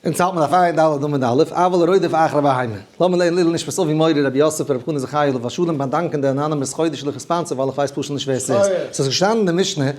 אונז האלט מיר דף ע"ד עמוד א', אבל הרודף אחר הבהמה. לאמיר לערנען לעילוי נשמת אבי מורי רבי יוסף ברב חנא זכי' עליו השלום ביים דאנקען די anonymous חודש'ליכע sponsor ווייל איך ווייס פשוט נישט ווער ס'איז. ס'איז געשטאנען אין די משנה,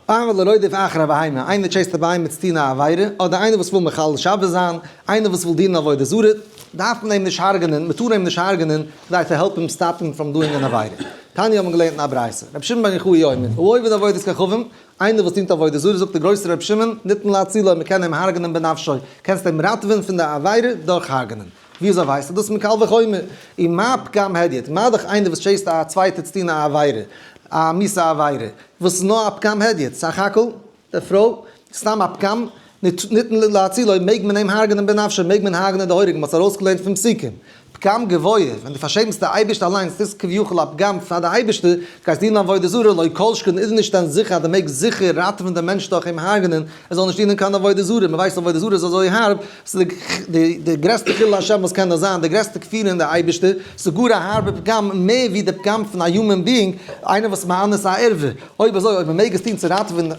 אבל הרודף אחר הבהמה, איינער chase ט א בהמה צו טון א עבירה, אדער איינער וואס וויל מחלל שבת זיין, איינער וואס וויל דינען עבודה זרה, דארף מען אים נישט הרג'נען, מ'טאר אים נישט הרג'נען, כדי צו help אים stop ן from doing אן עבירה. תניא האט מען געלערנט אין א ברייתא, רבי שמעון בן יוחאי אומר, העובד עבודת כוכבים, איינער וואס דינט עבודה זרה זאגט דער גרויסער רבי שמעון, ניתן להצילו, מען קען אים הרג'נען בנפשו, קענסט אים ראטעווען פון די עבירה דורך הרג'נען. ווי אזוי ווייסטו דאס? מקל וחומר. ומה פגם הדיוט, מה דאך איינער וואס chase ט א צווייטער צו טון א עבירה, א מיאוסע עבירה, וואס איז נאר א פגם הדיוט, סך הכל, די פרוי, סתם א פגם, ניתן להצילו, מעג מען אים הרג'נען בנפשו, מעג מען הרג'נען די הורג, מען האט עס ארויסגעלערנט פון פסוקים. פגם גבוה, ווען דו פארשעמסט די אייבערשטער אליינס, דאס איז כביכול א פגם פאר די אייבערשטער, דו גייסט דינען עבודה זרה, לא כל שכן איז נישט דען זיכער אז דו מעגסט זיכער ראטעווען דעם מענטש דורך אים הרג'נען, ער זאל נישט דינען קיין עבודה זרה, מען ווייסט עבודה זרה איז אזוי הארב, ס'איז די די גרעסטע חילול השם וואס קען נאר זיין, די גרעסטע כפירה אין די אייבערשטער, ס'איז גאר א הארבע פגם, מער ווי די פגם פון א human being, איינער וואס מאנס א ערווה, אויב אזוי אויב מען מעג עס טון צו ראטעווען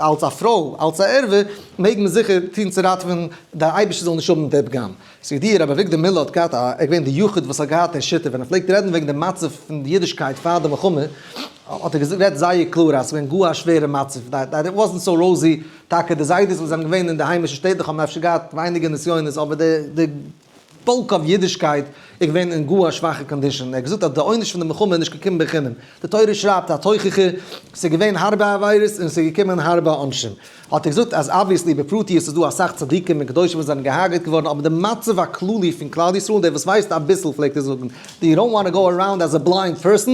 אלס א פרוי אלס א ערווה, מעג מען זיכער טון צו ראטעווען די אייבערשטער זאל נישט האבן די פגם. ס'איז ידוע רבי אביגדור מילער האט געהאט א, ער איז געווען די יחיד וואס האט געהאט די שיטה, ווען ער פלעגט רעדן וועגן די מצב פון די אידישקייט פאר די מלחמה, האט ער גערעדט זייער קלאר אז ס'איז געווען גאר א שווערע מצב, that it wasn't so rosy, טאקע די זיידעס וואס זענען געווען אין די היימישע שטעטלעך האבן אפשר געהאט ווייניגער נסיונות, אבער די די bulk of אידישקייט איז געווען אין גאר א שוואכע condition, ער האט געזאגט אז די עונש פון די מלחמה איז נישט געקומען בחינם, די תורה שרייבט א תוכחה, ס'איז געווען הארבע עבירות און ס'איז געקומען הארבע עונשים. האט ער געזאגט אז obviously בפרטיות איז דא אסאך צדיקים און קדושים וואס זענען געהארגעט געווארן אבער די מצב הכללי פון כלל ישראל דער וואס ווייסט אביסל פלעגט ער זאגן you don't wanna go around as a blind person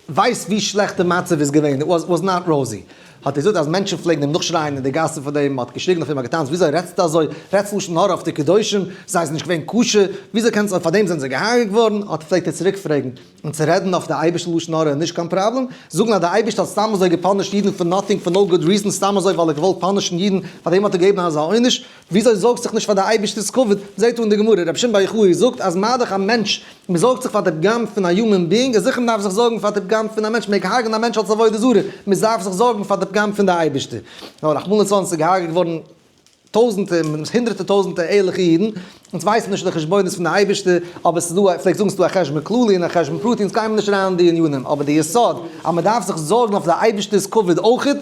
ווייסט ווי שלעכט די מצב איז געווען it was not rosy האט ער געזאגט אז מענטשן פלעגן אים נאכשרייען אין די גאסן פאר דעם מ'האט געשריגן אויף אים האט געטאנצט וויאזוי רעדסטו אזוי רעדסט לשון הרע אויף די קדושים זיי זענען נישט געווען כשר וויאזוי קענסטו פאר דעם זענען זיי געהארגעט געווארן האט פלעגט ער צוריק פרעגן און צו רעדן אויף די אייבערשטע לשון הרע איז נישט קיין פראבלעם, זאגן אז די אייבערשטער האט סתם אזוי גע punish ט אידן for nothing for no good reason סתם אזוי ווייל ער האט געוואלט punish ן אידן פאר דעם האט ער געגעבן אזא עונש, וויאזוי זארגסט זיך נישט פאר די אייבערשטער'ס כבוד, זעהט אן די גמרא, רבי שמעון בר יוחאי זאגט אז מה דאך א מענטש מען זארגט זיך פאר די פגם פון א human being איז זיכער מען דארף זיך זארגן פאר די פגם פון א מענטש, מען מעג הרג'נען א מענטש אלס עבודה זרה, מען דארף זיך זארגן פאר די פגם פון די אייבערשטער. נאר רחמנא לצלן ס'איז געהארגעט געווארן. טויזנטער, הונדרעטער טויזנטער ערליכע אידן, אונז ווייסן נישט די חשבונות פון די אייבערשטער, אבער ס'איז דא, ער פלעגט זאגן ס'איז דא א חשבון כללי און א חשבון פרטי, אונז גיימיר נישט אריין אין די ענינים, אבער די יסוד אז מען דארף זיך זארגן אויף די אייבערשטער'ס כבוד אויכעט,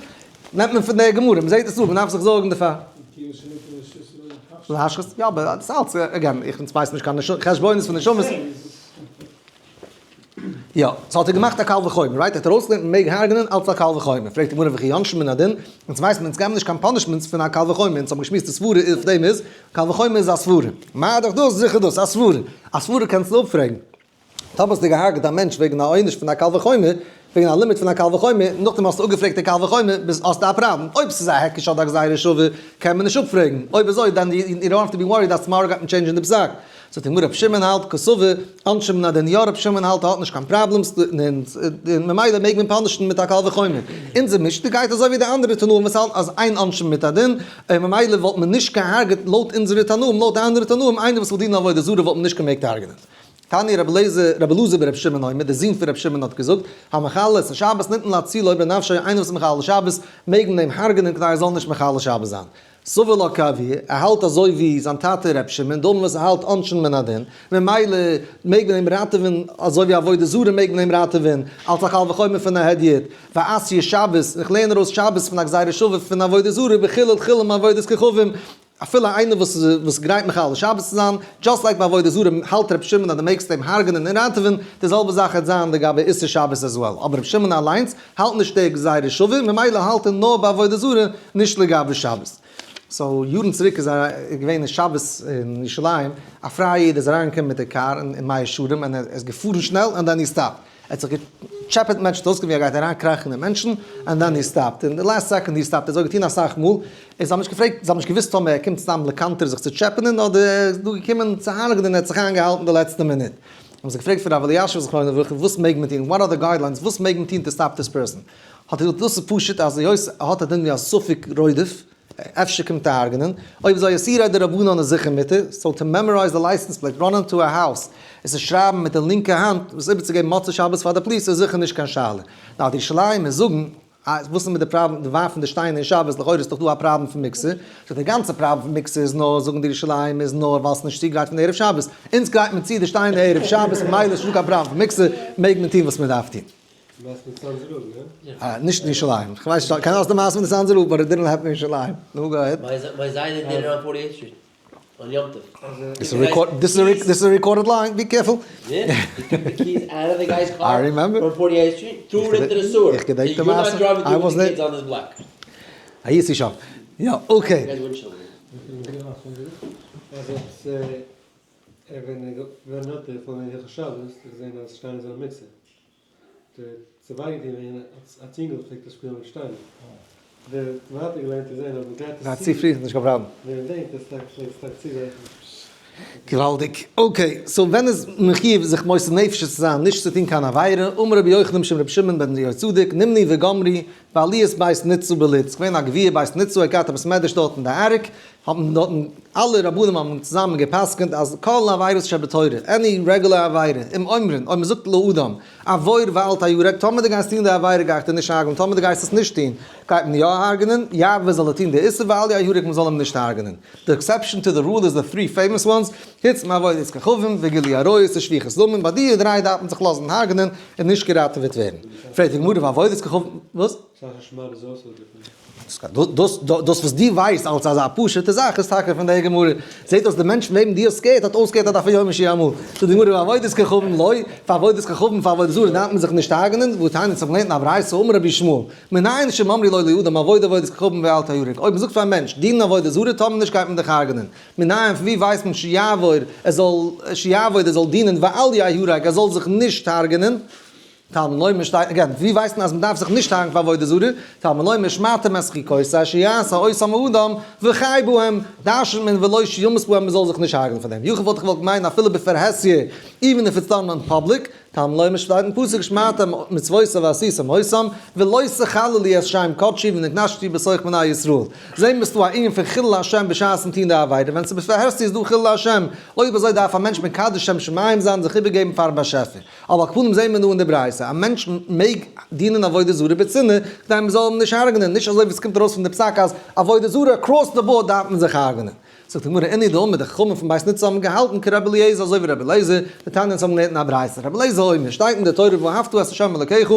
נעמט מען פון דער גמרא, מען זעט עס דא, מען דארף זיך זארגן דערפאר. להשחית, יא אבער דאס אלץ, again, איך אונז ווייסן נישט קיין חשבונות פון נשמות. יא, so האט ער געמאכט א קל וחומר, right? ער האט ארויסגעלערנט מען מעג הרג'נען אלץ א קל וחומר. פרעגט די גמרא וכי עונשין מן הדין? אונז ווייסן אונז געבן נישט קיין punishments פון א קל וחומר, אונז האבן געשמועסט די סברה אויף דעם איז, קל וחומר איז א סברה. מה דאך דאס? זיכער דאס, א סברה. א סברה קענסטו אפפרעגן. טאמער האסטו געהארגעט א מענטש וועגן א עונש פון א קל וחומר, וועגן א לימוד פון א קל וחומר, נאכדעם האסטו אפגעפרעגט די קל וחומר, ביז האסטו א פראבלעם. אויב ס'איז א היקש אדער א גזירה שווה, קען מען נישט אפפרעגן. אויב אזוי, then you don't have to be worried אז tomorrow גייט מען change ן די פסק. זאגט די גמרא רבי שמעון האלט קסבר עונשין מן הדין יא רבי שמעון האלט ער האט נישט קיין problems און ממילא מעג מען punish ן מיט א קל וחומר. אונזער משנה גייט אזוי ווי די אנדערע תנאים וואס האלטן אז אין עונשין מן הדין און ממילא וואלט מען נישט געהארגעט לויט אונזערע תנאים לויט די אנדערע תנאים איינער וואס וויל דינען עבודה זרה וואלט מען נישט געמעגט הרג'נען. תניא רבי אליעזר רבי אלעזר ברבי שמעון אומר דער זון פון רבי שמעון האט געזאגט המחלל את השבת ניתן להצילו בנפשו איינער וואס איז מחלל שבת מעג מען אים הרג'נען כדי ער זאל נישט מחלל שבת זיין. סבר לה כאבוה, ער האלט אזוי ווי זיין טאטע ר' שמעון, דאמר וואס ער האלט עונשין מן הדין, ממילא מעג מען אים ראטעווען אזוי ווי עבודה זרה מעג מען אים ראטעווען, אלס א קל וחומר פון א הדיוט, ואתיא שבת, איך לערן ארויס שבת פון א גזירה שווה פון עבודה זרה בחילול חולין מעבודת כוכבים, אפילו איינער וואס וואס גרייט מחלל שבת צו זיין, just like ביי עבודה זרה האלט ר' שמעון אז דו מעגסט אים הרג'נען און ראטעווען, די זעלבע זאך העט זיין לגבי איסור שבת as well, אבער ר' שמעון אליינס האלט נישט די גזירה שווה, ממילא האלט ער נאר ביי עבודה זרה, נישט לגבי שבת. so יארן צוריק איז געווען אין שבת אין ירושלים, א פרייע איד איז אריינגעקומען מיט די קאר אין מאה שערים און ער איז געפארן שנעל and then he stopped. ער האט זיך געטשעפעט מיט מענטשן, ס'האט אויסגעזען ווי ער גייט אריינקראכן אין מענטשן, and then he stopped. אין די last second he stopped, ער האט אזוי געטון אסאך מאל, און זיי האבן נישט געפרעגט, זיי האבן נישט געוואוסט טאמער ער קומט סתם לקנטר זיך צו טשעפענען אדער ער איז דא געקומען צו הרג'נען און ער האט זיך איינגעהאלטן די לעצטע מינוט. האבן זיי געפרעגט פון רב אלישיב זכרונו לברכה וואס מעג מען טון, what are the guidelines, וואס מעג מען טון to stop this person? האט ער געזאגט דאס איז פשוט אז היות ער האט א דין ווי א ספק רודף, אפשר קומט ער הרג'נען, אויב אזוי איסורי דרבנן איז זיכער מותר, so to memorize די license plate, run into a house, עס צו שרייבן מיט די לינקע האנט, דאס איבערצוגעבן מוצאי שבת פאר די פאליס איז זיכער נישט קיין שאלה. נאר די ירושלימ'ער זאגן. וואס איז מיט די פראבלעם די ווארפן די שטיינער אין שבת, לכאורה איז דאך דא א פראבלעם פון מוקצה, so די גאנצע פראבלעם פון מוקצה איז נאר, זאגן די ירושלים איז נאר ווייל ס'איז נישט צוגרייט פון ערב שבת, אונז גרייט מען צו די שטיינער ערב שבת ממילא איז נישטא קיין פראבלעם פון מוקצה, מעג מען טון וואס מען דארף טון. נישט אין ירושלים, כ'ווייס נישט, קען זיין די מעשה פון די צאנזער רב, but it didn't happen אין ירושלים, נו go ahead. My זיידע did it on 48 Street. On יום טוב. This is a recorded line, be careful. Yeah, he took the keys out of the guy's car. I remember. From 48th Street, threw it into the sewer. איך געדענק די מעשה. You're not driving I through was with the there. kids on this block. הייסי שאף. יא, okay. You guys wouldn't show me. אז עס ווען ווען האט ער פון די שבת געזען אז שטיין איז א מצוה. די צווייטע ווען א צינגל פלעגט ער שפילן מיט שטיינער. דער ווייטער געלערנט איז איינער וואס גייט עס צו פרי, נישט קיין פראבלעם. ווער דענקט עס טאקע פלעגט עס טאקע צוגרייטן. געוואלדיג. Okay, so ווען איז מחיוב זיך מוסר נפש צו זיין נישט צו טון קיין עבירה? אמר רבי יוחנן משום רבי שמעון בן יהוצדק, נמני וגמרי, בעליית בית ניצו בלוד. ס'איז געווען א גביר בית ניצו, ער האט געהאט א בית מדרש דארט אין די ארק, האבן דארטן אלע רבנים האבן צוזאמען גע'פסק'נט אז כל עבירות שבתורה, any regular עבירה, אם אומרים, אויב מ'זאגט לאדם, עבור ואל תיהרג, טאמער דו גייסט טון די עבירה גייט ער נישט הרג'נען, טאמער דו גייסט עס נישט טון, גייט מען יא הרג'נען, יעבור זאל ער טון די איסור ואל יהרג מען זאל אים נישט הרג'נען. די exception to the rule איז די three famous ones, חוץ מעבודת כוכבים וגילוי עריות ושפיכות דמים, ביי די דריי דארף מען זיך לאזן הרג'נען און נישט געראטעוועט ווערן. פרעגט די גמרא ועבודת כוכבים, וואס? סאך שמד איז אויך different. דאס וואס דו ווייסט אלס אזא פשוט'ע זאך איז טאקע פון דער גמרא. זעט אויס די מענטש פון וועם דו האסט געהערט האט אויסגעהערט א דף היומי שיעור אמאל. זאגט די גמרא ועבודת כוכבים לא, פאר עבודת כוכבים פאר עבודה זרה דארף מען זיך נישט הרג'נען, והתניא אונז האבן געלערנט אין א ברייתא אמר רבי ישמעאל, מנין שאם אמרו לו לאדם עבוד עבודת כוכבים ואל תיהרג, אויב מ'זאגט פאר א מענטש, דין עבודה זרה טאר מען נישט גייט מען דיך הרג'נען. מנין פון ווי ווייסט מען שיעבור ער זאל שיעבוד ער זאל דינען ואל יהרג ער זאל זיך נישט הרג'נען? תלמוד לומר שטייט, again, ווי ווייסט מען אז מ'דארף זיך נישט הרג'ן פאר עבודה זרה? תלמוד לומר ושמרתם את חוקותי אשר יעשה אותם האדם וחי בהם, דרש'נט מען ולא שימות בהם מ'זאל זיך נישט הרג'ן פאר דעם. יכול וואלט איך געוואלט מיינען אפילו בפרהסיא, even if it's done in public, תלמוד לומר שטייט אין פסוק ושמרתם מצותי ועשיתם אותם, ולא תחללו את שם קדשי ונקדשתי בתוך בני ישראל. זעהן מיר ס'דא א ענין פון חילול השם בשעת'ן טוהן די עבירה, ווען ס'איז בפרהסיא איז דא חילול השם, אויב אזוי דארף א מענטש מקדש שם שמים זיין זיך איבערגעבן פאר'ן באשעפער. אבער על כל פנים זעהן מיר דא אין די ברייתא, א מענטש מעג דינען עבודה זרה בצנעה, כדי מען זאל אים נישט הרג'נען, נישט אזוי ווי עס קומט ארויס פון די פסק אז עבודה זרה across the board דארף מען זיך הרג'נען. זאגט די גמרא, אינהו דאמרי די חכמים פון בית ניצא האבן געהאלטן כרבי אליעזר אזוי ווי רבי אליעזר, דתניא אונז האבן געלערנט אין א ברייתא, רבי אליעזר אומר, שטייט אין די תורה ואהבת את ה' אלוקיך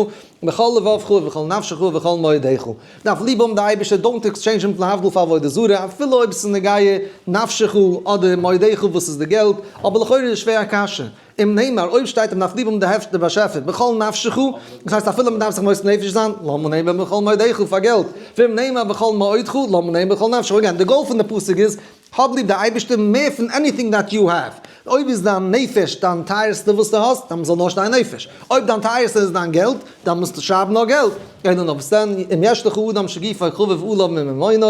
בכל לבבך ובכל נפשך ובכל מאודך, מ'דארף ליב האבן די אייבערשטער, don't exchange אים להבדיל פאר עבודה זרה, אפילו אויב עס איז נוגע נפשך אדער מאודך וואס איז די געלט, אבער לכאורה איז שווער א קשיא, אם נאמר, אויב שטייט אז מ'דארף ליב האבן די העפט די באשעפער בכל נפשך, דאס הייסט אפילו מ'דארף זיך מוסר נפש זיין, למה נאמר בכל מאודך פאר געלט, ואם נאמר בכל מאודך, למה נאמר בכל נפשך, again, די goal פון די פסוק איז, האב ליב די אייבערשטער מער פון anything that you have, אויב איז דיין נפש דיין טייערסטע וואס דו האסט, דאן זאל נאר שטיין נפש, אויב דיין טייערסטע איז דיין געלט, דאן מוזטו שרייבן נאר געלט, אלא נאר וואס דען, אם יש לך אדם שגופו חביב עליו מממונו,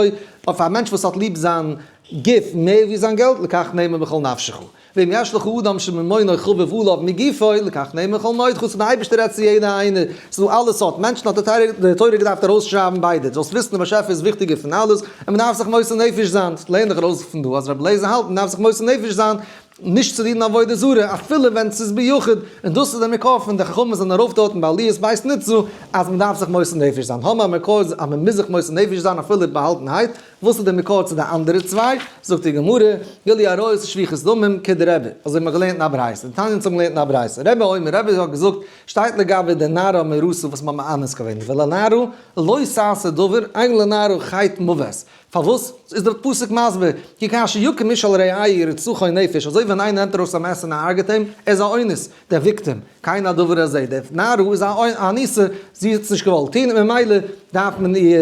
אויף א מענטש וואס האט ליב זיין גוף מער ווי זיין געלט, לכך נאמר בכל נפשך. ואם יש לך אדם שממונו חביב עליו מגופו, לכך נאמר בכל מאודך, so דער אייבערשטער רעדט צו יעדער איינער, ס'איז דא אלע סארט מענטשן, האט די תורה געדארפט ארויסשרייבן ביידע, זאלסט וויסן דער באשעפער איז וויכטיגער פון אלעס, און מען דארף זיך מוסר נפש זיין, לערן דיך ארויס פון דא אז רבי אליעזר האלט מען דארף זיך מוסר נפש זיין נישט צו דינען עבודה זרה אפילו ווען ס'איז ביחיד, און דאס איז דער מקור פון די חכמים זענען ארויף דארטן ביי עליית בית ניצא אז מען דארף זיך מוסר נפש זיין, האבן א מקור אז מען מוז זיך מוסר נפש זיין אפילו באהאלטנהייט, וואס איז די מקור צו די אנדערע צוויי? זאגט די גמרא, גילוי עריות ושפיכות דמים כדרבי, אזוי האט מען געלערנט אין א ברייתא, דתניא אונז האבן געלערנט אין א ברייתא, רבי אומר, רבי האט געזאגט, שטייט לגבי די נערה המאורסה וואס מ'האט מאנס געווען, ולנערה לא תעשה דבר, אין לנערה חטא מוות, פארוואס? איז דער פסוק מסביר, כי כאשר יקום איש על רעהו ורצחו נפש, אזוי ווען איינער נעמט ארויס א מעסער און ער הרג'עט אים, ער איז א אונס, דער victim, כן הדבר הזה, די נערה איז א אנוסה, זי האט עס נישט געוואלט טון, און ממילא דארף מען איר,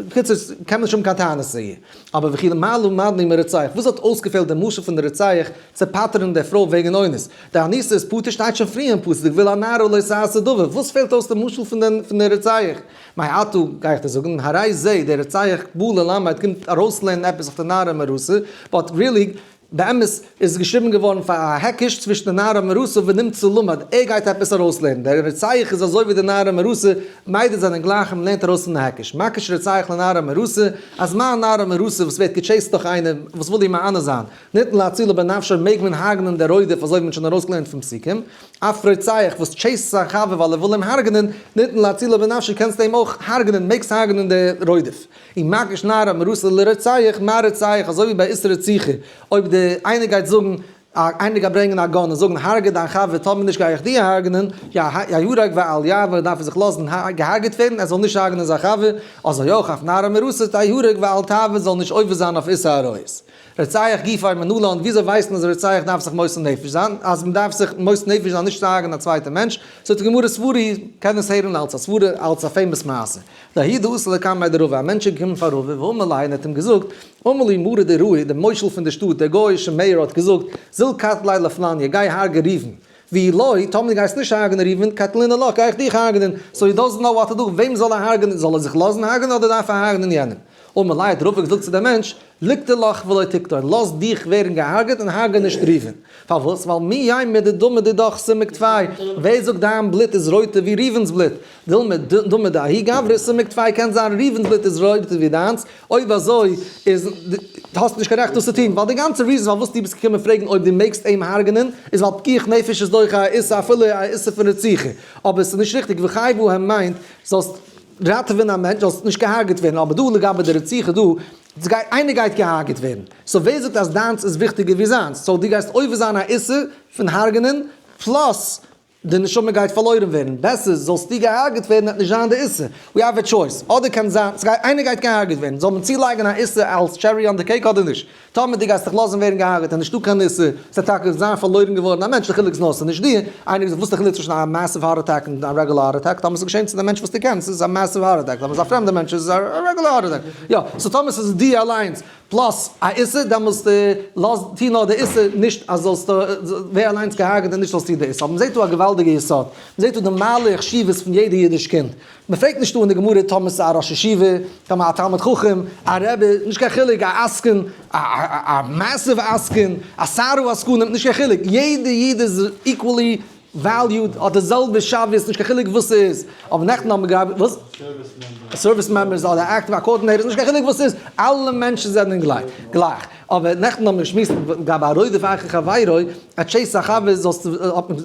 בקיצור קען מען נישט האבן קיין טענות צו איר. אבער וכי למה למדנו מרוצח, וואס האט אויסגעפעלט די משל פון די רוצח צו פטר'ן די פרוי וועגן אונס? די אנוסה איז פטור שטייט שוין פריער אין פסוק ולנערה לא תעשה דבר, וואס פעלט אויס די משל פון די רוצח? מעתה גיי איך דיר זאגן, הרי זה, דער רוצח בא ללמד קומט ארויסלערנען עפעס אויף די נערה המאורסה, but really. באמת איז עס געשריבן געווארן פאר א היקש צווישן די נערה המאורסה ונמצא למד, ער גייט עפעס ארויסלערנען, דער רוצח איז אזוי ווי די נערה המאורסה, ביידע זענען גלייך און מ'לערנט ארויס פון די היקש, מקיש רוצח לנערה המאורסה, אז מה נערה המאורסה וואס ווערט גע chase ט דורך איינער וואס וויל איר מענה זיין, ניתן להצילו בנפשו מעג מען הרג'נען דער רודף אזוי ווי מ'האט שוין ארויסגעלערנט פון פסוקים, אף רוצח וואס chase ט זיין חבר ווייל ער וויל אים הרג'נען, ניתן להצילו בנפשו קענסטו אים אויך הרג'נען, מעגסט הרג'נען דער רודף. און מקיש נערה המאורסה לרוצח, מה רוצח, אזוי ווי ביי איסור רציחה, אויב די איינער גייט זאגן, איינער גייט ברענגען א gun און זאגן הרג'ע דיין חבר טאמער נישט גיי איך דיר הרג'נען, יהרג ואל יעבור דארף ער זיך לאזן געהארגעט ווערן ער זאל נישט הרג'נען זיין חבר, אזוי אויך אף נערה המאורסה תיהרג ואל תעבור זאל נישט עובר זיין אויף איסור עריות. רוצח גופו מנלן, וויאזוי ווייסט מען אז רוצח דארף זיך מוסר נפש זיין? אז מען דארף זיך מוסר נפש זיין נישט צו הרג'נען א צווייטע מענטש, זאגט די גמרא סברה, קען עס הערן אלס א סברה, אלס א famous מעשה. דההוא דאתא לקמיה דרבא, א מענטש איז געקומען פאר רבא, ואמר ליה און האט אים געזאגט, אמר לי מרא דעיראה, דער מושל פון די שטאט, דער גוי'אישע mayor האט געזאגט, זיל קטליה לפלניא, גיי הרג'ע ראובן. ואי לא, טאמער דו גייסט נישט הרג'נען ראובן, קטלינא לך, גיי איך דיך הרג'נען. So he doesn't know what to do, וועם זאל ער הרג'נען, זאל ער זיך לאזן הרג'נען אדער דארף ער הרג'נען יענעם? אמר ליה האט רבא געזאגט צו דעם מענטש, ליקטל לך ולא תקטול, לאז דיך ווערן געהארגעט און הרגע נישט ראובן. פארוואס? ווייל מי יימר דדמא דידך סומק טפי, ווער זאגט דיין בלוט איז רויטער ווי ראובן'ס בלוט? דילמא דמא דההוא גברא סומק טפי קען זיין ראובן'ס בלוט איז רויטער ווי דיינס, אויב אזוי איז האסט נישט קיין רעכט דאס צו טון, ווייל די גאנצע reason פארוואס דו ביסט געקומען פרעגן אויב דו מעגסט אים הרג'נען איז ווייל פיקוח נפש איז דוחה א איסור אפילו א איסור פון רציחה, אבער עס איז נישט ריכטיג וחי בהם מיינט זאלסט ראטעווען א מענטש זאלסט נישט געהארגעט ווערן, אבער דא לגבי די רציחה דא, ס'גייט איינער גייט געהארגעט ווערן, so ווער זאגט אז דיינס איז וויכטיגער ווי זיינס, so דו גייסט עובר זיין א איסור פון הרג'נען, plus די נשמה גייט פארלוירן ווערן, בעסער זאלסטו געהארגעט ווערן וועט נישט זיין די איסור, we have a choice, אדער קען זיין ס'גייט איינער גייט געהארגעט ווערן, זאל מען צולייגן א איסור אלס cherry on the cake אדער נישט, טאמער דו גייסט דיך לאזן ווערן געהארגעט איז נישטא קיין איסור, ס'וועט טאקע זיין פארלוירן געווארן א מענטש, די חילוק איז נאר ס'איז נישט דיר, איינער געזאגט וואס איז די חילוק צווישן א massive heart attack און א regular heart attack, טאמער ס'איז געשען צו די מענטש וואס דו קענסט איז עס א massive heart attack, טאמער ס'איז א פרעמדע מענטש איז עס א regular heart attack, יא, so טאמער ס'איז דיר אליינס plus א איסור, דעמאלסט לאז טו נאר די איסור, נישט אז זאלסט ווער אליינס געהארגעט און נישט זאלסט טון די איסור, אבער מ'זעט דא א געוואלדיגע יסוד, מ'זעט דא די מעלה חשיבות פון יעדע אידיש קינד, מען פרעגט נישט דא אין די גמרא טאמער ס'איז א ראש ישיבה, טאמער א תלמיד חכם, א רבי, נישט קיין חילוק, א עסקן, א massive עסקן, א שר העסקנים, נישט קיין חילוק, יעדע איד איז equally valued, האט די זעלבע שוויות, נישט קיין חילוק וואס ס'איז, אבער נעכטן האבן מיר געהאט, וואס? service members אדער active coordinators, נישט קיין חילוק וואס ס'איז, אלע מענטשן זענען גלייך. אבער נעכטן האבן מיר געשמועסט לגבי א רודף אחר חברו, א chase א חבר זאלסטו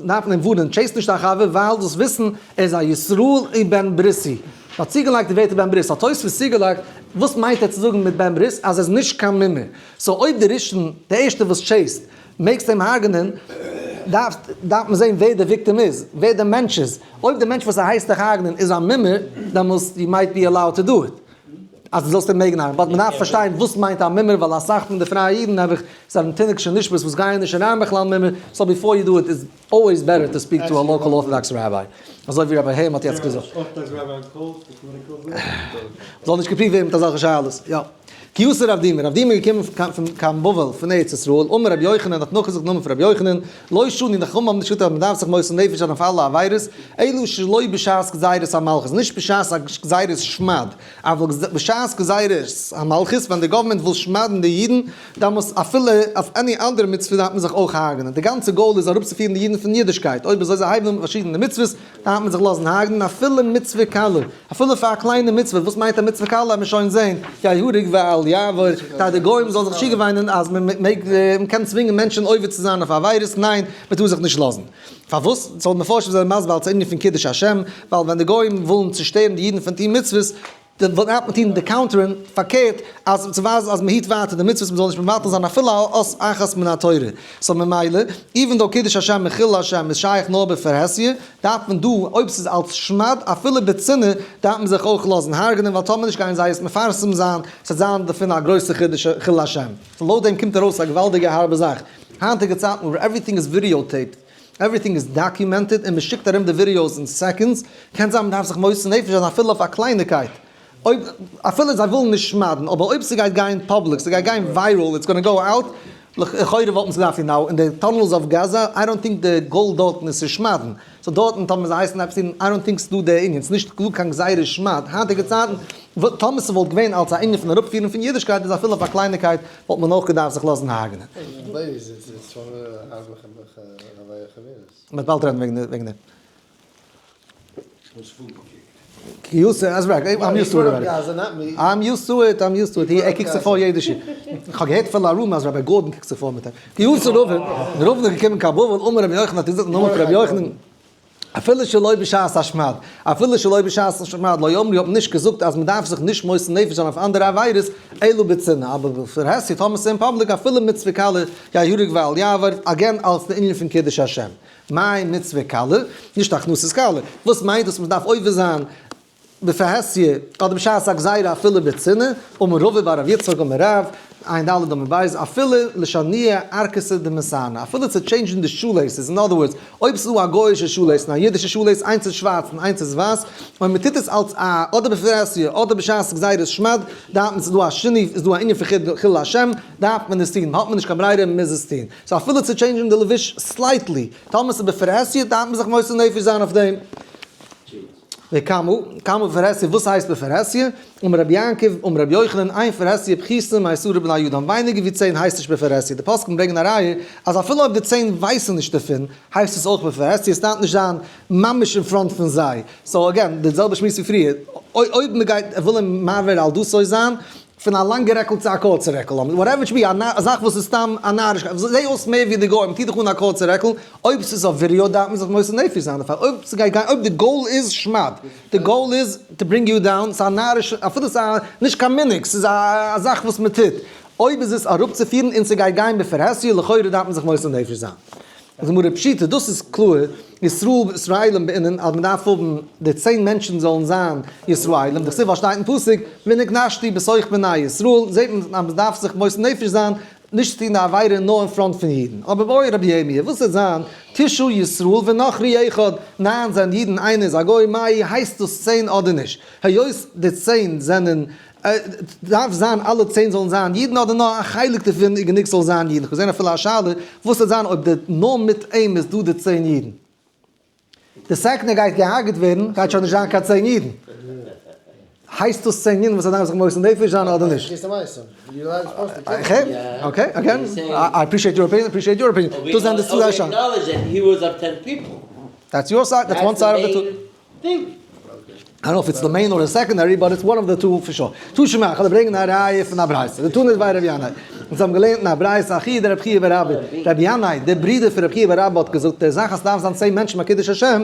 דארף מען אים ווארענען, chase נישט א חבר ווייל זאלסט וויסן ער איז א ישראל און בן בריתי. מ'האט צוגעלייגט די ווערטער בן ברית, האט תוספות צוגעלייגט, וואס מיינט ער צו זאגן מיט בן ברית? אז ער איז נישט קיין מומר. so אויב די ראשון, די ערשטע וואס chase ט, מעגסט אים הרג'נען, דארף דארף מען זען ווער די victim איז, ווער די מענטש איז. אויב די מענטש וואס ער הייסט דיך הרג'נען איז א מומר, דעמאלס you might be allowed to do it. אז דו זאלסט אים מעגן הרג'נען. but מ'דארף פארשטיין וואס מיינט א מומר, ווייל אסאך פון די פרייע אידן נעבעך זענען תינוק של נשמת וואס גייען נישט אריין בכלל מומר, so before you do it is always better to speak to a local orthodox rabbi. אזוי ווי רבי העם האט יעצט געזאגט. זאל נישט געפריווט ווערן מיט אזעלכע שאלות. יא. כי אתא רב דימי, רב דימי איז געקומען פון קיין בבל פון ארץ ישראל, אמר רבי יוחנן האט נאכגעזאגט נאמען פון רבי יוחנן, לא שנו, די חכמים האבן נישט געזאגט אז מען דארף זיך מוסר נפש זיין אויף אלע עבירות, אלא שלא בשעת גזירת המלכות, נישט בשעת א גזירת שמד, אבל בשעת גזירת המלכות, ווען די government וויל שמד'ן די אידן, דאמאלס אפילו אויף any אנדערע מצוה דארף מען זיך אויך הרג'נען, די גאנצע goal איז אראפצופירן די אידן פון אידישקייט, אויב אזוי זיי הייבן אן מיט פארשידענע מצוות, דארף מען זיך לאזן הרג'נען אפילו מצוה קלה, אפילו פאר א קליינע מצוה, וואס מיינט א מצוה קלה וועט מען שוין זען, יהרג ואל יעבור, כדי די גוים זאלן זיך נישט צוגעוויינען אז מען מעג, מען קען צווינגען מענטשן עובר צו זיין אויף עבירות, ניין, מען טאר זיך נישט לאזן. פארוואס? זאל מפרשים זענען מסביר אלס ענין פון קידוש השם, ווייל ווען די גוים ווילן צושטערן די אידן פון טון מצוות, וואס דארף מען טון די counter ן פארקערט אז צו ווייזן אז מען היט ווייטער די מצוות מען זאל נישט מבטל זיין אפילו א אות אחת מן התורה so ממילא even though קידוש השם און חילול השם איז שייך נאר בפרהסיא דארף מען דא אויב ס'איז אלס שמד אפילו בצנעה דארף מען זיך אויך לאזן הרג'נען ווייל טאמער נישט גייען זיי עס מפרסם זיין ס'וועט זיין דערפון א גרויסע חילול השם so לויט דעם קומט ארויס א געוואלדיגע הארבע זאך היינטיגע צייטן where everything is videotaped. Everything is documented און מען שיקט ארום די videos אין seconds, קען זיין מען דארף זיך מוסר נפש זיין אפילו אויף א קלייניקייט, אויב אפילו זיי ווילן נישט שמד'ן, אבער אויב ס'גייט גיין public, ס'גייט גיין viral, it's gonna go out, לכאורה וואלט מען עס געדארפט טון now, אין די tunnels of Gaza, I don't think די goal דארטן איז צו שמד'ן, so דארטן טאמער זיי הייסן עפעס טון, I don't think ס'דא די ענין, ס'נישט דא קיין גזירת שמד, היינטיגע צייטן. טאמער ס'וואלט געווען אלס א ענין פון אראפפירן פון אידישקייט איז אפילו אויף א קלייניקייט וואלט מען אויך געדארפט זיך לאזן הרג'נען. מ'וועט באלד רעדן וועגן דעם. I'm used to it already. I'm used to it, I'm used to it. ער קוקט זיך פאר יעדע שיעור. איך האב געהערט פון ארום אז Rabbi גארדאן קוקט זיך פאר מיט אים. כי אתא רבין, רבין איז געקומען קיין בבל, אמר רבי יוחנן האט געזאגט אין נאמען פון רבי יוחנן, אפילו שלא בשעת השמד, אפילו שלא בשעת השמד, לא אמרו האט מען נישט געזאגט אז מען דארף זיך נישט מוסר נפש זיין אויף אנדערע עבירות, אלא בצנעה, אבער בפרהסיא טאמער ס'איז אין public אפילו מצוה קלה, יהרג ואל יעבור, again אלס די ענין פון קידוש השם. מאי מצוה קלה, נישט הכנסת כלה. וואס מיינט דאס מען דארף עובר זיין בפרהסיא אדער בשעת א גזירה אפילו בצנעה, אמר רבא בר רב יצחק אמר רב, עיין ד' עמוד ב', אפילו לשנויי ערכתא דמסאנא, אפילו צו change ן די shoelaces, in other words, אויב ס'איז דא א גוי'אישע shoelace און א אידישע shoelace, איינס איז שווארץ און איינס איז ווייס, אויב מען טוט עס אלס א אדער בפרהסיא אדער בשעת גזירת שמד, דארף מען, ס'איז דא א שינוי, איז דא א ענין פון חילול השם, דארף מען עס טון, האט מען נישט קיין ברירה, מען מוז עס טון. so אפילו צו change ן די לבוש slightly, טאמער ס'איז בפרהסיא דארף מען זיך מוסר נפש זיין אויף דעם. וכמה, כמה בפרהסיא, וואס הייסט בפרהסיא? אמר רבי יעקב, אמר רבי יוחנן, אין פרהסיא פחותין מעשרה בני אדם, ווייניגער ווי 10 הייסט נישט בפרהסיא, די פוסקים ברענגען א ראיה אז אפילו אויב די 10 ווייסן נישט דערפון, הייסט עס אויך בפרהסיא, עס דארף נישט זיין ממש אין front פון זיי. so again, די זעלבע שמועס ווי פריער, אויב מען גייט ווילן מעביר על דתו זיין, פון א לאנגע רעקל צו א קורצע רעקל, whatever it should be, א זאך וואס איז סתם א נארישקייט, זע אויס מער ווי די גוים, טו דיך אן א קורצע רעקל, אויב ס'איז אויף ווידעא דארף מען זיך מוסר נפש זיין דערפאר, אויב ס'גייט גיין, אויב די goal איז שמד, די goal איז to bring you down, ס'איז א נאריש, אפילו ס'איז א, נישט קיין מנהג, ס'איז א זאך וואס מ'טוט, אויב איז עס אראפצופירן און ס'גייט גיין בפרהסיא, לכאורה דארף מען זיך מוסר נפש זיין. זאגט גמרא פשיטא, דאס איז קלאר, ישראל ישראלים בעינן, אז מען דארף האבן די 10 מענטשן זאלן זיין ישראלים, דכתיב ווייל שטייט אין פסוק, ונקדשתי בתוך בני ישראל, זעט מען אז מען דארף זיך מוסר נפש זיין, נישט צו טון די עבירה נאר אין front פון אידן. אבער בעי רבי ירמיה, וואס וועט זיין, תשעה ישראל ונכרי אחד, ניין זענען אידן איינער איז א גוי, מאי הייסט דאס 10 אדער נישט? היות די 10 זענען דארף זיין אלע 10 זאלן זיין אידן אדער נאר א חלק דערפון איז גענוג ס'זאל זיין אידן? כ'האב געזען אפילו א שאלה, וואס וועט זיין אויב די נאר מיט אים איז דא די 10 אידן? די second ער גייט געהארגעט ווערן גייט שוין נישט זיין קיין 10 אידן. הייסט דאס 10 אידן וואס ער דארף זיך מוסר נפש זיין אדער נישט? okay, okay, again, I appreciate your opinion, appreciate your opinion. דאס זענען די צוויי שאלות. That's your side, that's one side of the two. I don't know if it's the main or the secondary, but it's one of the two for sure. תא שמע, איך וועל ברענגען א ראיה פון א ברייתא. דתנא דבי רבי ינאי. אונז האבן געלערנט אין א ברייתא, אחיה דרבי חייא בר אבא. רבי ינאי, דער ברודער פון רבי חייא בר אבא האט געזאגט, די זאך אז ס'דארף זיין 10 מענטשן ביי קידוש השם,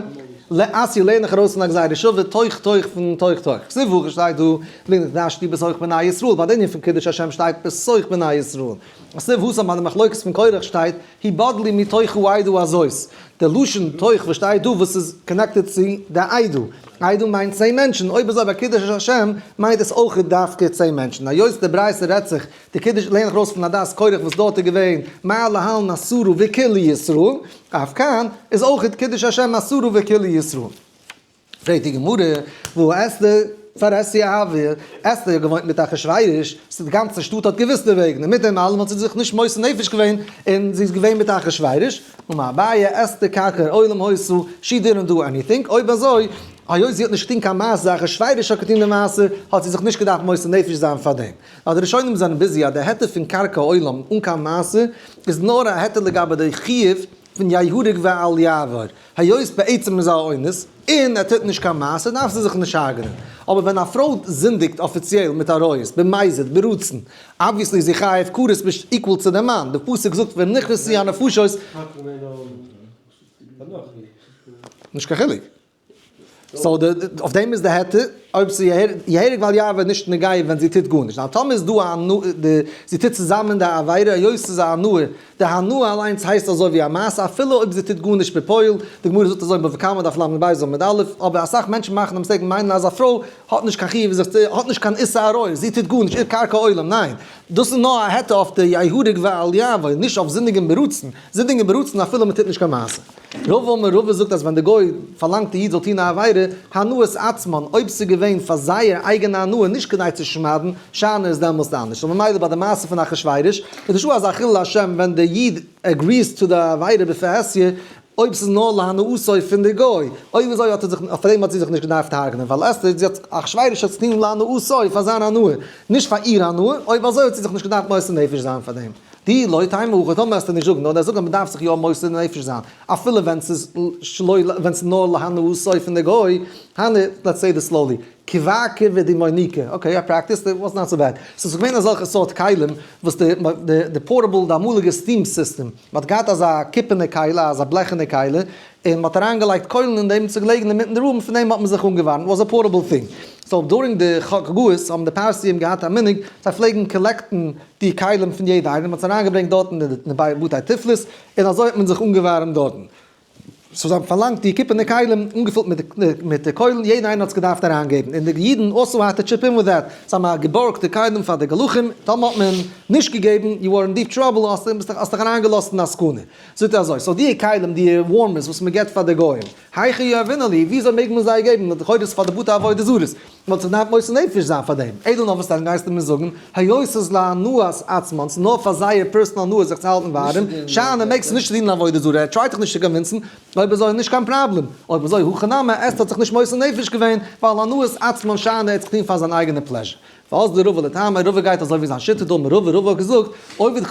לאתיא לערן איך ארויס פון א גזירה שווה, תוך תוך פון תוך תוך. כתיב הכא שטייט דא, ונקדשתי בתוך בני ישראל. ביי די ענין פון קידוש השם שטייט בתוך בני ישראל. כתיב התם ביי די מחלוקת פון קורח שטייט, הבדלו מתוך העדה הזאת. די לשון תוך וואס שטייט דא וואס איז connected צו די עדה. עדה מיינט 10 מענטשן, אויב אזוי ביי קידוש השם מיינט עס אויך דווקא 10 מענטשן. היות די ברייתא רעדט זיך די קידוש לערן איך ארויס פון עדת קורח וואס דארט איז געווען מה להלן עשרה וכולהו ישראל, אף כאן איז אויך קידוש השם עשרה וכולהו ישראל. פרעגט די גמרא, והא אסתר פרהסיא הויא, אסתר האט געוואוינט מיט אחשורוש, ס'איז די גאנצע שטאט האט געוואוסט דערוועגן, און מיט דעם אלעם האט זי זיך נישט מוסר נפש געווען, און זי איז געווען מיט אחשורוש, אמר אביי, אסתר קרקע עולם היתה, she didn't do anything, אויב אזוי, היות זי האט נישט געטון קיין מעשה, אחשורוש האט געטון די מעשה, האט זי זיך נישט געדארפט מוסר נפש זיין פאר דעם. נאר די ראשונים זענען busy אז די היתר פון קרקע עולם אן קיין מעשה, איז נאר א היתר לגבי די חיוב פון יהרג ואל יעבור. היות בעצם איז א אונס, און ער טוט נישט קיין מעשה, דארף זי זיך נישט הרג'נען. אבער ווען א פרוי זינדיגט אפיציעל מיט עריות, במזיד, ברצון, obviously איז זי חייב כרת ביסט equal צו דעם מאן, די פסוק זאגט ונכרתו הנפשות. נישט קיין חילוק. so די, אויף דעם איז די היתר, אויב ס'איז יהרג ואל יעבור נישט נוגע ווען זי טוט גארנישט. now טאמער איז דא א די, זי טוט צוזאמען די עבירה, היות ס'איז א הנאה, די הנאה אליינס הייסט אזוי ווי א מעשה אפילו אויב זי טוט גארנישט בפועל, די גמרא זאגט אזוי אין בבא קמא דף לב עמוד א', אבער אסאך מענטשן מאכן א mistake און מיינען אז א פרוי האט נישט קיין חיוב זיך צו, האט נישט קיין איסור עריות, זי טוט גארנישט, איר קרקע עולם, ניין, דאס איז נאר א היתר אויף די יהרג ואל יעבור, נישט אויף זינדיגען ברצון, זינדיגען ברצון אפילו מען טוט נישט קיין מעשה. רבא אמר רבא זאגט אז ווען די גוי פארלאנגט די איד זאל טון א עבירה, הנאת עצמן, אויב ס'איז געווען פאר זייער אייגענע הנאה נישט כדי צו שמד'ן, שאני איז דעמאלסט אנדערש. און ממילא ביי די מעשה פון אחשורוש איז נישטא אזא חילול השם ווען די איד agrees צו די עבירה בפרהסיא. אויב ס'איז נאר להנאתו פון די גוי, אויב אזוי האט ער זיך, אויף דעם האט זי זיך נישט געדארפט הרג'נען, ווייל אסתר, זי האט, אחשורוש האט עס געטון להנאתו, פאר זיין הנאה, נישט פאר איר הנאה, אויב אזוי האט זי זיך נישט געדארפט מוסר נפש זיין פאר דעם. דאי לא תימא הכי, טאמער וועסטו נישט זאגן, נאר דער זאגן אז מ'דארף זיך יא מוסר נפש זיין, אפילו ווען ס'איז שלא, ווען ס'איז נאר להנאתו פון די גוי, הנה, let's say this slowly, כבקה ודימוניקה, okay, I practiced, it was not so bad. ס'איז געווען אזעלכע סארט כלים וואס די די portable, די אמאליגע steam system, מ'האט געהאט אזא קופערנע כלי, אזא בלעכענע כלי, און מ'האט אריינגעלייגט קוילן אין דעם, ס'איז געלעגן אינמיטן די room, פון דעם האט מען זיך אנגעווארעמט, was a portable thing. So during די חגאות האבן די פרסיים געהאט א מנהג, זיי פלעגן collect ן די כלים פון יעדע איינעם, מ'האט עס אריינגעברענגט דארטן אין די בתי תפלות, און אזוי האט מען זיך אנגעווארעמט דארטן. So זיי האבן פארלאנגט די קופערנע כלים אנגעפולט מיט די קוילן, יעדער איינער האט עס געדארפט אריינגעבן, און די אידן also had to chip in with that, זיי האבן געבארגט די כלים פאר די גלחים, טאמער האט מען נישט געגעבן, you are in deep trouble, האסט דיך אריינגעלאזט אין א סכנה. זאגט ער אזוי, so די כלים, די warmers וואס מען געבט פאר די גוים, היכי יהבינן להו, וויאזוי מעג מען זיי געבן, לכאורה איז פאר די בתי עבודה זרות, מען האט זיך געדארפט מוסר נפש זיין פאר דעם, אלא נאר וואס דען גייסטו מיר זאגן, היות ס'איז להנאת עצמן, ס'איז נאר פאר זייער personal הנאה זיך צו האלטן ווארעם, שאני מעגסט נישט דינען עבודה זרה, ער try ט דיך נישט צו convince ן, אויב אזוי איז נישט קיין פראבלעם, אויב אזוי הכא נמי, אסתר האט זיך נישט מוסר נפש געווען, ווייל הנאת עצמן שאני ער האט זיך געטון פאר זיין אייגענע pleasure. ואז דרבא לטעמיה, רבא גייט אזוי ווי זיין שיטה דאמר רבא, רבא האט געזאגט, עובד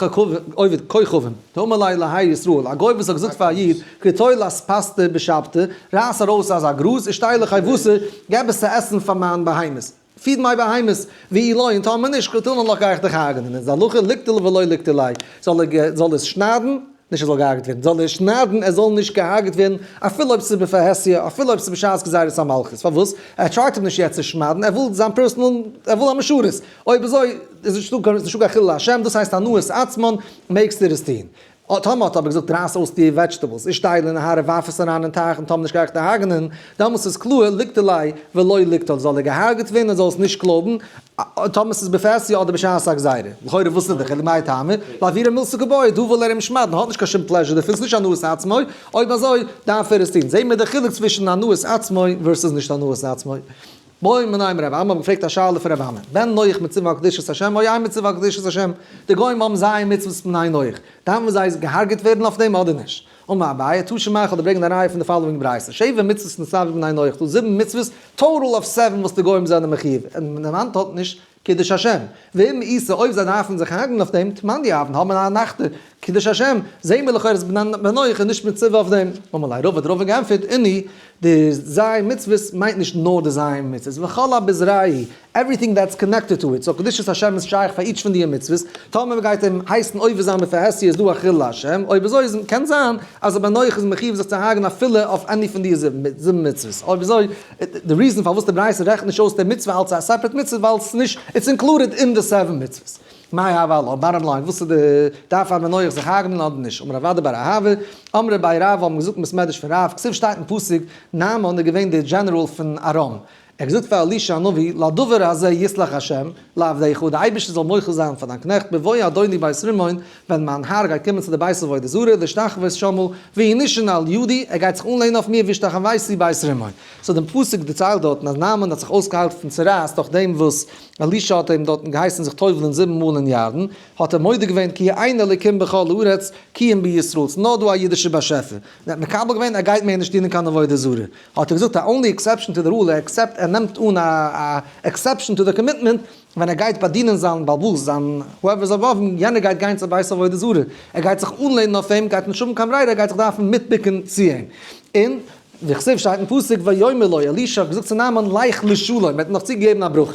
עובד כוכבים, דאמר ליה להאי ישראל, א גוי וואס האט געזאגט פאר א איד, קטול אספסתא בשבתא, רייס ארויס אזא גראז, ושתי לחורבתי, געב עס צו עסן פאר מיין בהמות, feed my בהמות, ואי לא, און טאמער נישט, קטלנא לך גיי איך דיך הרג'נען, איז די הלכה ליקטול ולא ליקטליה, זאל עס שניידן, נישט ער זאל געהארגעט ווערן, זאל ער שניידן ער זאל נישט געהארגעט ווערן, אפילו אויב ס'איז בפרהסיא, אפילו אויב ס'איז בשעת גזירת המלכות, פארוואס? ער try ט אים נישט יעצט צו שמד'ן, ער וויל זיין personal, ער וויל א משרת, אויב אזוי איז נישטא קיין נישטא קיין חילול השם, דאס הייסט הנאת עצמן, מעגסט דיר עס טון. טאמער האט אבער געזאגט רייס אויס די vegetables, ושתי לנהרא ווארף עס אריין אין טייך און טאמער נישט גיי איך דיר הרג'נען, דאמאלס איז קלאר ליקטליה ולא ליקטל, זאל ער געהארגעט ווערן ער זאל עס נישט קלויבן, טאמער ס'איז בפרהסיא אדער בשעת א גזירה. לכאורה וואס איז די חילוק מאי טעמא? לאעבורי מילתא קבעי, דא וויל ער אים שמד'ן, האט נישט קיין שום pleasure דערפון, ס'איז נישט הנאת עצמו, אויב אזוי דארף ער עס טון. זעהן מיר די חילוק צווישן הנאת עצמו versus נישט הנאת עצמו. בעו מיניה מרב אמי האבן געפרעגט א שאלה פון רב אמי, בן נח מצווה על קדושת השם או אין מצווה על קדושת השם, די גוים האבן זייער מצוות בני נח, דארפן זיי געהארגעט ווערן אויף דעם אדער נישט? אמר אביי, תא שמע איך וועל דיר ברענגען א ראיה פון די following ברייתא, שבע מצוות נצטוו בני נח, דא זיבן מצוות, total of seven וואס די גוים זענען מחיוב, און דער מאן טוט נישט קידוש השם, ואם איתא אויב זיי דארפן זיך הרג'ן אויף דעם, תמן יהבון האבן א אנחתא קידוש השם, זעהן מיר לכאורה אז בני נח איז נישט מצווה אויף דעם. אמר ליה רבא האט רבא געענטפערט, איני, די ז' מצוות מיינט נישט נאר די ז' מצוות, וכל אביזרייהו, everything that's connected to it, so קדושת השם איז שייך פאר each פון די מצוות, טאמער מ'גייט אים הייסן עובר זיין בפרהסיא איז דא א חילול השם, אויב אזוי איז קען זיין אז א בן נח איז מחיוב זיך צו הרג'ן אפילו אויף any פון די זיבן מצוות, אויב אזוי די reason פארוואס די ברייתא רעכנט נישט אויס די מצוה אלס א separate מצוה ווייל ס'איז נישט, it's included אין די seven מצוות. מאי הוה עלה, bottom line, וואס איז די, דארף א בן נח זיך הרג'נען אדער נישט? אמר רב אדא בר אהבה, אמרי בי רב האבן געזאגט אין בית מדרש פון רב, כתיב שטייט אין פסוק, נעמן איז געווען דער דזשענעראל פון ארם, ער האט געזאגט פאר אלישע הנביא, לדבר הזה יסלח ה' לעבדך, דער אייבערשטער זאל מוחל זיין פאר דיין קנעכט, בבוא אדוני בית רימון, ווען מיין האר גייט קומען צו די בית עבודה זרה, להשתחוות שמה, והוא נשען על ידי, ער גייט זיך אנלענען אויף מיר, והשתחוויתי בית רימון. so דעם פסוק דערציילט דארטן אז נעמן האט זיך אויסגעהיילט פון צרעת דורך דעם וואס אלישע האט אים דארטן געהייסן זיך טובל'ן זיבן מאל אין ירדן, האט ער מודה געווען כי אין אלוקים בכל הארץ כי אם בישראל, ס'איז נאר דא א אידישער באשעפער, און ער האט מקבל געווען ער גייט מער נישט דינען קיין עבודה זרה. האט ער געזאגט א only exception to the rule, except ער נעמט אן א exception to the commitment ווען ער גייט באדינען זיין בעל הבית, זיין whoever איז above אים, יענער גייט גיין צו בית עבודה זרה, ער גייט זיך אנלענען אויף אים, גייט נישט האבן קיין ברירה, ער גייט זיך דארפן מיטבוקן צו אים. און וכתיב שטייט אין פסוק ויאמר לו, אלישע האט געזאגט צו נעמן לך לשלום, ער האט אים נאך צוגעגעבן א ברכה.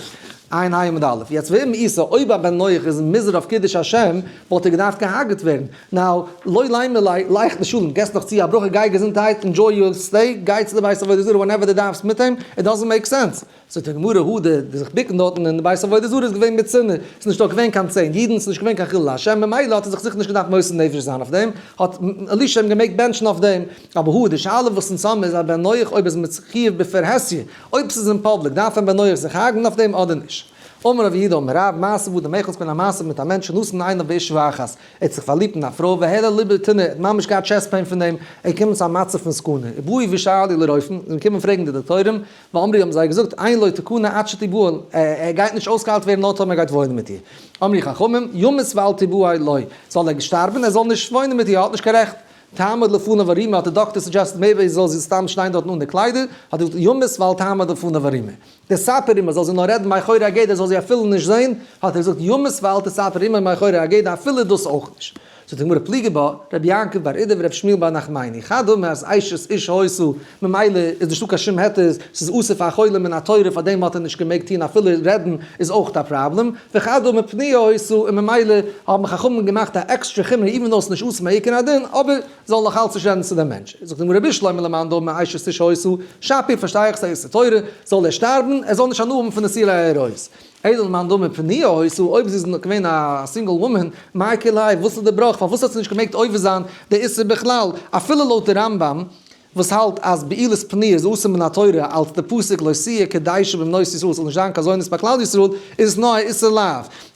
עיין ה' עמוד א'. יעצט ואם איתא, אויב א בן נח איז מוזהר אויף קידוש השם, וואלט ער געדארפט געהארגעט ווערן. now, לא לימא ליה, לך לשלום, געסט נאך צו א ברכה, גיי געזונטהייט, enjoy your stay, גיי צו די בית עבודה זרה whenever דו דארפסט מיט אים, it doesn't make sense. זאגט די גמרא, הא די זיך בוקן דארטן אין די בית עבודה זרה איז געווען בצנעה, ס'איז נישט דארט געווען קיין 10 אידן, ס'איז נישט געווען קיין חילול השם, ממילא האט ער זיך זיכער נישט געדארפט מוסר נפש זיין אויף דעם, האט אלישע אים געמעגט בענטשן אויף דעם. אבער הא די שאלה וואס אונז האבן איז א בן נח אויב איז מחויב בפרהסיא, אויב ס'איז אין public, דארף א בן נח זיך הרג'ן אויף דעם אדער נישט? אמר רב יהודה אמר רב, מעשה באדם אחד, ס'געווען א מעשה מיט א מענטש שנתן עיניו באשה אחת, ער האט זיך פארליבט אין א פרוי, והעלה ליבו טינא, ער האט ממש געהאט chest pain פון דעם, ער איז געקומען צו א מצב פון סכנה, ובאו ושאלו לרופאים, זיי זענען געקומען פרעגן די דאקטוירים, ואמרו האבן זיי געזאגט, אין לו תקנה עד שתבעל, ער גייט נישט אויסגעהיילט ווערן נאר טאמער ער גייט וואוינען מיט איר. אמרו חכמים, ימות ואל תבעל לו, זאל ער שטארבן, ער זאל נישט וואוינען מיט איר, ער האט נישט קיין רעכט. תעמוד לפניו ערומה האט די דאקטער suggested maybe זאל זי סתם שטיין דארטן אן די קליידער, האט ער געזאגט ימות ואל תעמוד לפניו ערומה. תספר עמו זאל זי נאר רעדן מאחורי הגדר זאל זי אפילו נישט זען, האט ער געזאגט ימות ואל תספר עמו מאחורי הגדר אפילו דאס אויך נישט. זאגט די גמרא פליגי בה רבי יעקב בר אידי ורבי שמואל בר נחמני חד אמר אז אשת איש היתה ממילא איז נישטא קיין שום היתר ס'איז אסור פאר א חולה מן התורה פאר דעם האט ער נישט געמעגט טון אפילו רעדן איז אויך א פראבלעם וחד אמר פנויה היתה און ממילא האבן חכמים געמאכט א עקסטרע חומרא even though ס'איז נישט אסור מעיקר הדין אבער זאל נאך אלץ נישט רעדן צו דעם מענטש. זאגט די גמרא בשלמא למאן דאמר אשת איש היתה שפיר פארשטיי איך ס'איז איסור תורה זאל ער שטארבן ער זאל נישט הנאה האבן פון איסורי עריות. אלא למאן דאמר פנויה היתה, אויב זי איז געווען א single woman, מאי כולי האי, וואס איז די בראך, פארוואס האט זי נישט געמעגט עובר זיין די איסור בכלל, אפילו לויט די רמב ם וואס האלט אז בעילת פנויה איז אסור מן התורה אלץ די פסוק לא תהיה קדשה בבנות ישראל ס'זאל נישט זיין קיין זונות ביי כלל ישראל, איז עס נאר א איסור לאו.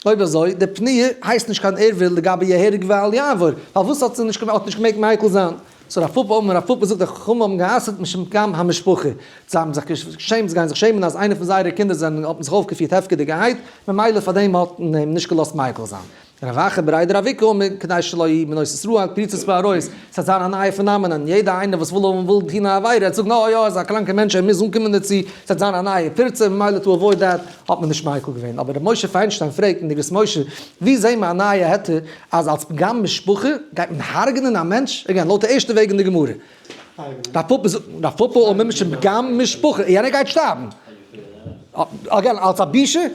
אויב אזוי, די פנויה הייסט נישט קיין ערווה לגבי יהרג ואל יעבור, פארוואס האט זי נישט געמעגט מיקל זיין? so רב פפא אמר, רב פפא זאגט די חכמים האבן גע'אסר'ט משום פגם המשפחה, זיי האבן זיך געשעמט, זיי גייען זיך שעמען אז איינער פון זייערע קינדער זענען האט מען זיך אויפגעפירט הפקר'דיגערהייט, ממילא פאר דעם האט מען אים נישט געלאזט מיקל זיין. רב אחא בריה דרב איקא אמר, כדי שלא יהי' בנות ישראל פרוצות בעריות, ס'וועט זיין א נייע phenomenon, יעדער איינער וואס וויל האבן וויל טון א עבירה, וועט זאגן אה יא ער איז א קראנקער מענטש ער מוז אנקומען דערצו, ס'וועט זיין א נייע פירצה, ממילא to avoid that האט מען נישט מיקל געווען. אבער ר' משה פיינשטיין פרעגט אין אגרות משה, ווי זעהן מיר א נייע היתר אז אלס פגם משפחה גייט מען הרג'נען א מענטש? again, לויט די ערשטע וועג אין די גמרא. רב פפא זאגט, רב פפא אומר משום פגם משפחה, יענער גייט שטארבן. again, אלס א בושה?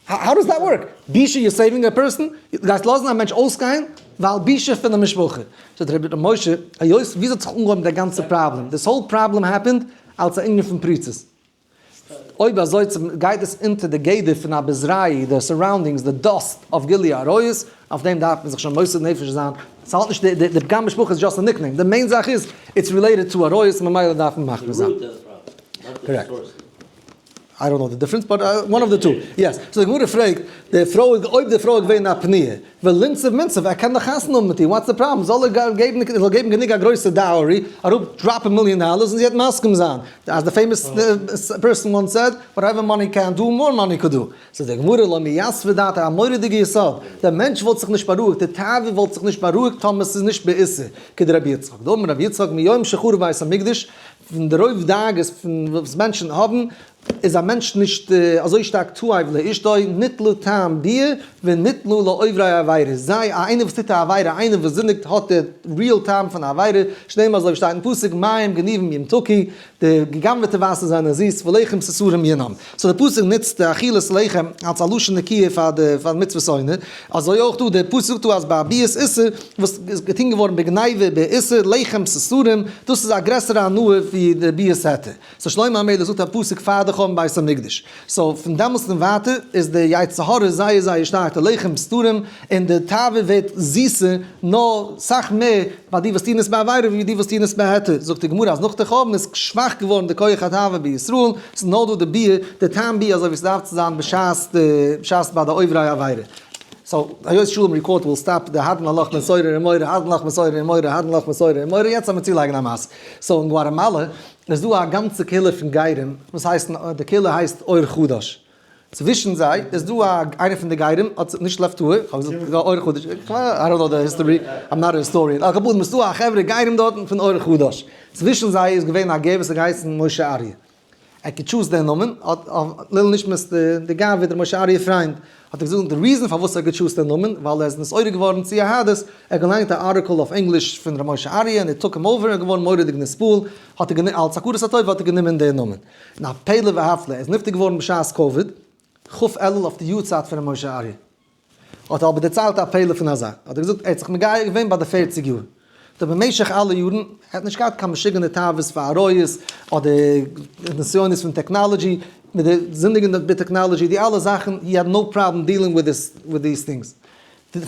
How does that work? בושה you're saving a person? גייסט לאזן א מענטש אויסגיין ווייל בושה פון די משפחה? זאגט רבי משה, היות וויאזוי האט זיך אנגעהויבן דער גאנצער פראבלעם? This whole problem happened אלס א ענין פון פריצות. אויב אזוי גייט עס אונטער די גדר פון אביזרייהו, די surroundings, די dust אויף גילוי עריות, אויף דעם דארף מען זיך שוין מוסר נפש זיין, ס'האלט נישט די פגם משפחה איז just א nickname, די main זאך איז it's related to עריות ממילא דארף מען מחמיר זיין. Correct. I don't know the difference but one of the two. Yes. So די גמרא פרעגט, די פרוי אויב די פרוי איז געווען א פנויה, ולינצב מינצב, ער קען דאך חתונה האבן מיט איר, what's the problem? זאל ער געבן, ער זאל געבן גענוג א גרויסע dowry, אראפ drop ן מיליאן דאלערס און זי וועט מסכים זיין. As the famous person once said, whatever money can do, more money could do. זאגט די גמרא, לא מיתבא דעתיה, א מורא'דיגע יסוד, דער מענטש וואלט זיך נישט בארואיגט, די תאווה וואלט זיך נישט בארואיגט טאמער ס'איז נישט באיסור, כדרבי יצחק. דאמר רבי יצחק מיום שחרב בית המקדש, פון די רוב דאגות פון וואס מענטשן האבן, איז א מענטש נישט אזוי שטארק תאב לאשתו, ניטלו טעם ביאה וניטלו לעוברי עבירה, זיי, א איינער וואס טוט א עבירה, איינער וואס זינדיגט האט די real טעם פון א עבירה, שנאמר אזוי ווי שטייט אין פסוק מים גנובים ימתקו, די געגנבעטע וואסער זענען זיס, ולחם סתרים ינעם. So די פסוק נוצט די אכילת לחם אלס א לשון נקיה פאר די פאר מצוות עונה, אזוי אויך דא, די פסוק זאגט דא אז ביי ביאת איסור וואס איז געטון געווארן בגניבה באיסור לחם סתרים, דאס איז א גרעסערע הנאה ווי די ביאת היתר. So שלמה המלך זאגט א פסוק פאר די חורבן בית המקדש. So פון דעמאלסט און ווייטער איז די יצר הרע זייער זייער שטארק, די לחם סתרים, און די תאווה ווערט זיסער נאר סאך מער ביי די וואס טוען עס בעבירה ווי די וואס טוען עס בהיתר. זאגט די גמרא אז נאך די חורבן איז שוואך געווארן די כח התאווה בישראל, ס'איז נאר דא די ביאה, די טעם ביאה אזוי ווי ס'דארף צו זיין בשעת די בשעת ביי די עוברי עבירה. So היות שלום record will stop די הדרן עלך מסורה ומורה הדרן עלך מסורה ומורה הדרן עלך מסורה ומורה יעצט לאמיר צולייגן א מעשה. So אין גואטעמאלע איז דא א גאנצע קהילה פון גרים וואס הייסן די קהילה הייסט אור חדש. צווישן זיי איז דא א איינער פון די גרים האט נישט לב טהור כ'האב געזאגט אור חדש I don't know the history I'm not a historian על כל פנים איז דא א חברה גרים דארטן פון אור חדש צווישן זיי איז געווען א גר וואס האט געהייסן משה אריה. ער האט גע choose ט דער נאמען, האט לעילוי נשמת די גאב"ד ר' משה אריה פריינד, האט ער געזאגט די reason פארוואס ער האט גע choose ט דער נאמען, ווייל ער איז נתעורר געווארן צו יהדות, ער האט געליינט א article אויף ענגליש פון ר' משה אריה און it took him over, ער איז געווארן מורא'דיג נתפעל, האט ער גענומען, אלס הכרת הטוב האט ער גענומען דער נאמען. און א פלא והפלא, ער איז נפטר געווארן בשעת קאוויד, כ' אלול אויף די יארצייט פון ר' משה אריה. האט ער אבער דערציילט א פלא פון א זאך, האט ער געזאגט ער האט זיך מגייר געווען ביי די פערציג יאר, האט ער במשך אלע יארן, ער האט נישט געהאט קיין משוגענע תאוות פאר עריות, אדער נסיונות פון technology, מיט די זינדיגן מיט technology, די אלע זאכן, he had no problem dealing with this with these things.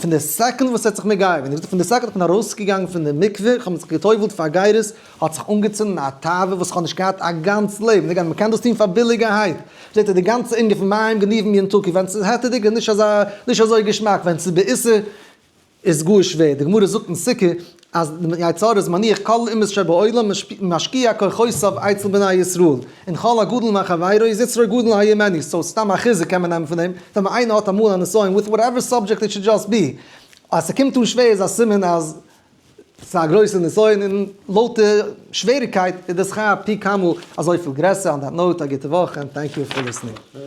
פון די second וואס ער האט זיך מגייר געווען, פון די second איך בין ארויסגעגאנגען פון די מקווה, איך האב זיך גע'טובל'ט פאר גירות, האט זיך אנגעצינדן א תאווה וואס איך האב נישט געהאט א גאנץ לעבן, again, מ'קען דאס טון פאר ביליגערהייט, זעט ער די גאנצע ענין פון מים גנובים ימתקו, ווען ס'איז היתר'דיג איז נישט אזא נישט אזוי געשמאק, ווען ס'איז באיסור איז גאר שווער, די גמרא זאגט אין סוכה אז די יצר הרע איז מניח כל אומות שבעולם משקיע כוחותיו אצל בני ישראל, און כל הגדול מחבירו איז יצרו גדול הימנו, so סתם א חיזוק קען מען נעמען פון דעם, ווען איינער האט אמאל א נסיון with whatever subject it should just be, אז ס'קומט אן שווער איז א סימן אז. ס'איז א גרויסע נסיון און לויט די שוועריגקייט איז די שכר פי כמה אזויפיל גרעסער. On that note, א גוטע וואך and thank you for listening.